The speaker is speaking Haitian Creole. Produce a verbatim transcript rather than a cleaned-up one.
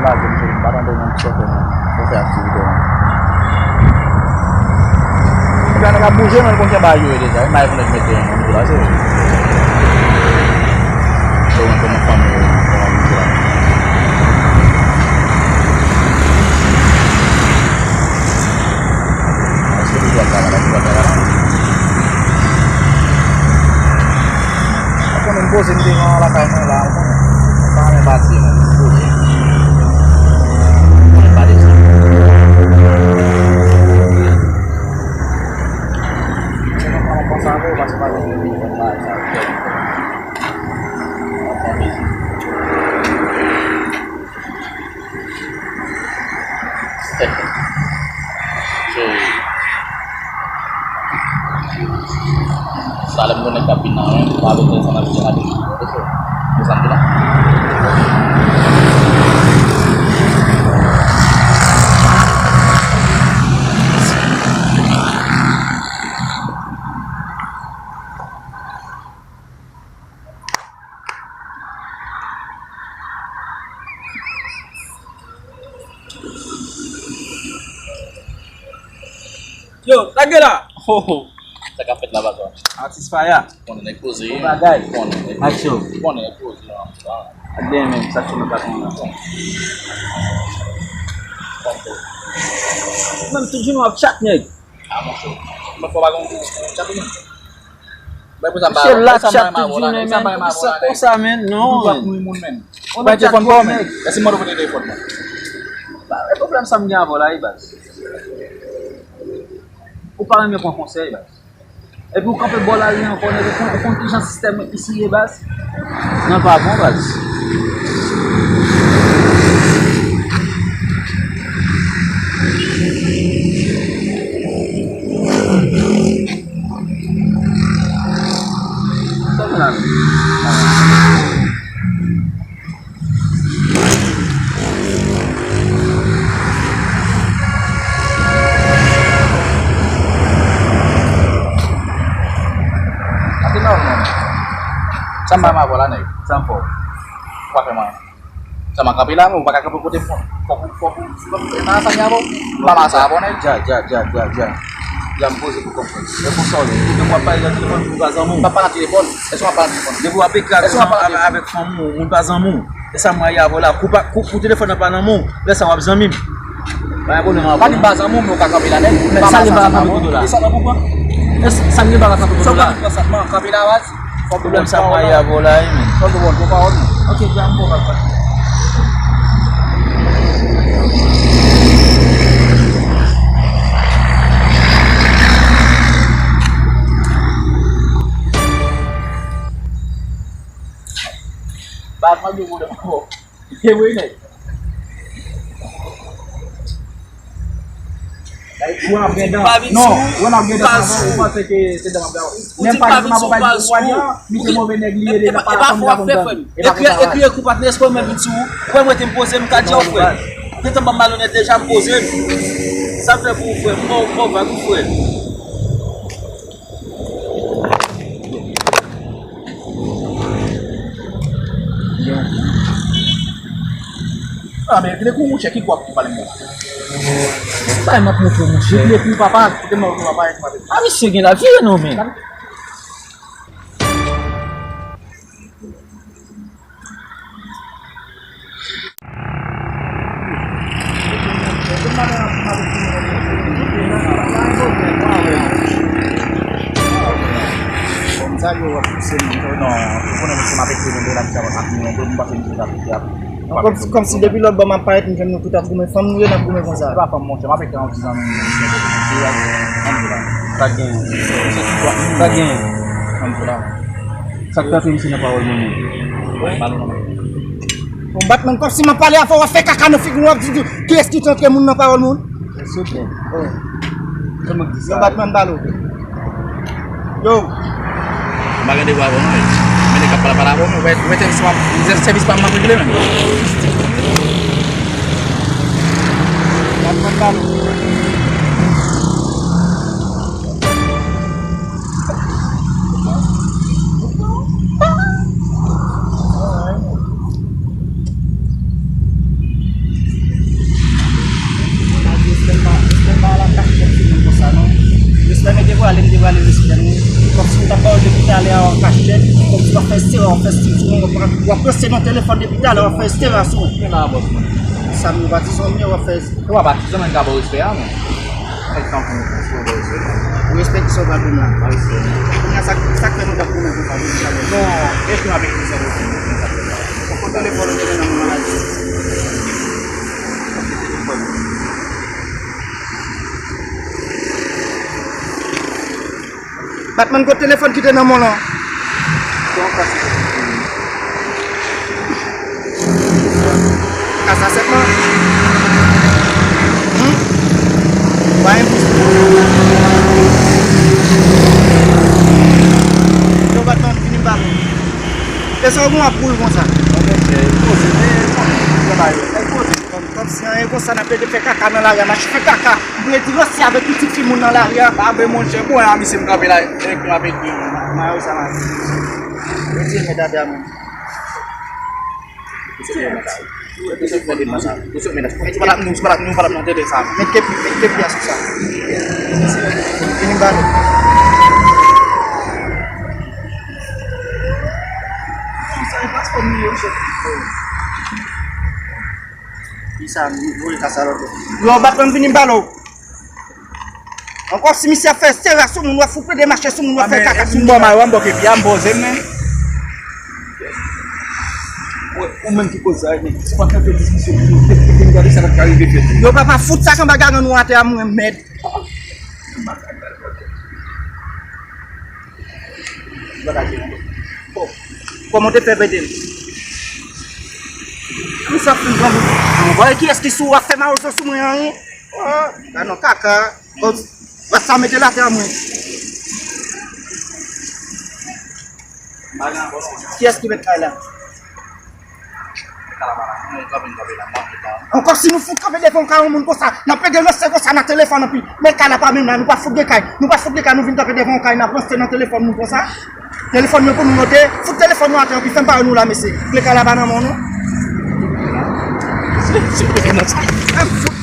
Kraze m, cheri, m pa tande w menm, ti chòfè, non. Bon, fè aktivite w, non. Epi, nèg ap bouje, men l konn jan bagay yo ye deja. Wi, m al pou nèg mete yon moun tou la, se vre. Se yon, se yon fanmi, se yon moun tou la. Èske li dwa travay la, li dwa travay la? Ou konnen m poze m devan lakay mwen la, ou konnen. M pa renmen pati, non. M poze. M konnen pa desann. Se nan kòman konsa vre, paske pa gen moun ki konn bagay sa. Cheri. Sa lè m konnen k ap vin nan men, m pa bezwen sa nan vin ade. Oke, se sa m di la. Yo, lage la! Ho, ho. Sa k ap fèt la, patwon? Atis Faya. Konnen nèg poze. Bon bagay. Konnen nèg poze. Aksyon. Konnen nèg poze, non. Ak den menm, sa k sou nan patwon nan. Menm tout jounen w ap chat nèg. Ah, monchè. Mwen fò pa gon chat ou menm. Bay pou sa m pa. Misye la chat tout jounen, men. Sa konsa, men. Non, men. Ou pa telefòn pa w, men. Èske m mande w pote telefòn mwen? Ba, e pwoblèm sa m gen avè w la, wi, baz. Ou pa renmen pran konsèy, baz. Epi ou kanpe bò lari ankò, nèg, ou konn, ou konn kijan sistèm isi ye, baz? Non, pa bon, baz. Sa m la. Ate nòmal. Sa m pa ma vò la, nèg. Sa m fò. Ou pa fè mwen. Sa m a kanpe la, men ou pa ka kanpe kote m. Fòk ou, fòk ou, fòk ou, e pa sa m ye avè w. M pa ma sa avè w, nèg. Dja, dja, dja, dja, dja. Dja m poze pou konprann. E konsa w ye. Depi w ap pale nan telefòn, ou pa zanmi w. M pa pale nan telefòn. Èske w ap pale nan telefòn? Depi w ap eklate avèk fanmi w, moun pa zanmi w. E sa m rayi avè w la. Kou pa, kou, kou telefòn nan pa nan men w, lè sa w ap zanmi m. Pa gen pwoblèm avè w. Pa di m pa zanmi w, men ou ka kanpe la nèt. Men sa li pa ka kanpe kote w la. E sa nan pou pran. E sa li pa ka kanpe kote w la. Sa w pa pran sa, man, kanpe la, baz. Pwoblèm sa m rayi avè w la, wi, men. Fòk ou bon, bon pawòl, non. Ok, dja m bon, papa. Ba, mande w de ankò. E vre, nèg. Ou ap gen dan. Non, ou ap gen dan avan, ou panse ke se dan m ap gade. Menm pa gen m ap pale pou w, misye move nèg li ye deja, pa la fanmi la konn dan. Epi, epi, ekou pa t respè, men vin sou ou. Ou wè mwen te m poze m ka di w, frè. Ou gentan ban m malonèt deja, m poze m. Sa m fè pou ou, frè? M ba w, m ba w vag, wi, frè. Ah, men vle kou mouche ki kwak pou pale mwen. Bay m ap montre w mouche. Vle kou papa, kite m ap papa. Ah, misye gen la vire non, men. Bon, sa yo ap pouse m, non, ou konnen mwen se m ap ekri nou de la, m pa konn, m pa konn, m pa konn. Kòm, kòmsi depi lòt bò m ap parèt, m jwenn nou tout ap goumen. Fanm nou ye, n ap goumen konsa. Se pa fanm, monchè, m ap ekri yon ti zanmi m, monchè. Sa k genyen? Sa k genyen? Sa k genyen? Sa k pase misye nan pawòl moun yo? Wi. Bon, Batman, kòmsi m ap pale avè w, w ap fè kaka nan figi w, w ap di kiyès ki te antre moun nan pawòl moun? Souple. Oh. Kòman di sa? Yo, Batman, pale w. Yo. M pa gen devwa avè w non, men. Men nèg k ap pale, pale avè w, men. Ou wè, ou wè sèvis pa m, sèvis pa m, m ap regle, men. Batman, pale w. Fè stil sou mwen, w ap, w ap ranse nan telefòn depi talè, w ap fè estera sou mwen. Men la, bòs mwen. Sa m yo pa ti zanmi, w ap fè. Ou pa ti zanmi, m ka ba w respè a, men. Fè tan pou nou, pou w ba w respè. Respè ki sa w pral ban m la? Pa respè. Kounye a, sa, sa k fè nou t ap goumen konsa, jodi a? Non, epi m ap ekri sa pou ou. Ou konn telefòn ou te gen nan men w la? Batman, kote telefòn ki te nan men w lan? Kasa sèt lan? Hmm? Ba yon plis. Yo, Batman, vini m pale. E sa w gen w ap boule konsa? Mwen, monchè, poze, men, travay yo. Poze. Kòm, kòm si anyen konsa, n ap plede fè kaka nan lari a, mache fè kaka. Ou vle di ranse avèk pitit fi moun nan lari a? Pa vre, monchè, bon, a misye m kanpe la, e, k ap ekri. Mayo sa, mayo. Retire mèt atè a, men. Misye fè mèt sa. Misye fè mèt sa. Misye fè mèt sa. Misye fè mèt sa. Misye fè mèt sa. Met kepi, met kepi a sou sa. Vini bale. Sa e paspò m li ye, chèf. Ki sa, m voye kasa lòt bò. Yo, Batman, vini m pale w. Ankò si misye ap fè estera sou moun, w ap fout plede mache sou moun, w ap fè kaka sou moun. Bon, mwen, m bò kepi a, m poze m, men. Ou menm ki koz sa, men. Se pa fè diskisyon, pou nou gade sa k ap ka rive fèt. Yo, papa, fout sa k anba gagann ou atè a, mwen, mèd. Kòman w te fè pede m? Ou sa fin pran m? Ou wè kiyès ki sou w ap fè mawozo sou mwen an, wi? Oh, la non kaka. Bon, w ap sa mete l atè a mwen. Kiyès ki mèt kay la? Ankò si nou fout kanpe devan yon kay yon moun konsa, n ap pede ranse konsa nan telefòn anpi. Men kay la pa menm la, nou pa fout gen kay. Nou pa fout gen kay, nou vin kanpe devan yon kay, n ap ranse nan telefòn nou konsa. Telefòn yo pou nou note, fout telefòn yo atè anpi, fè m pale nou la, mesye. Men kay la pa nan men w non. Fè m fout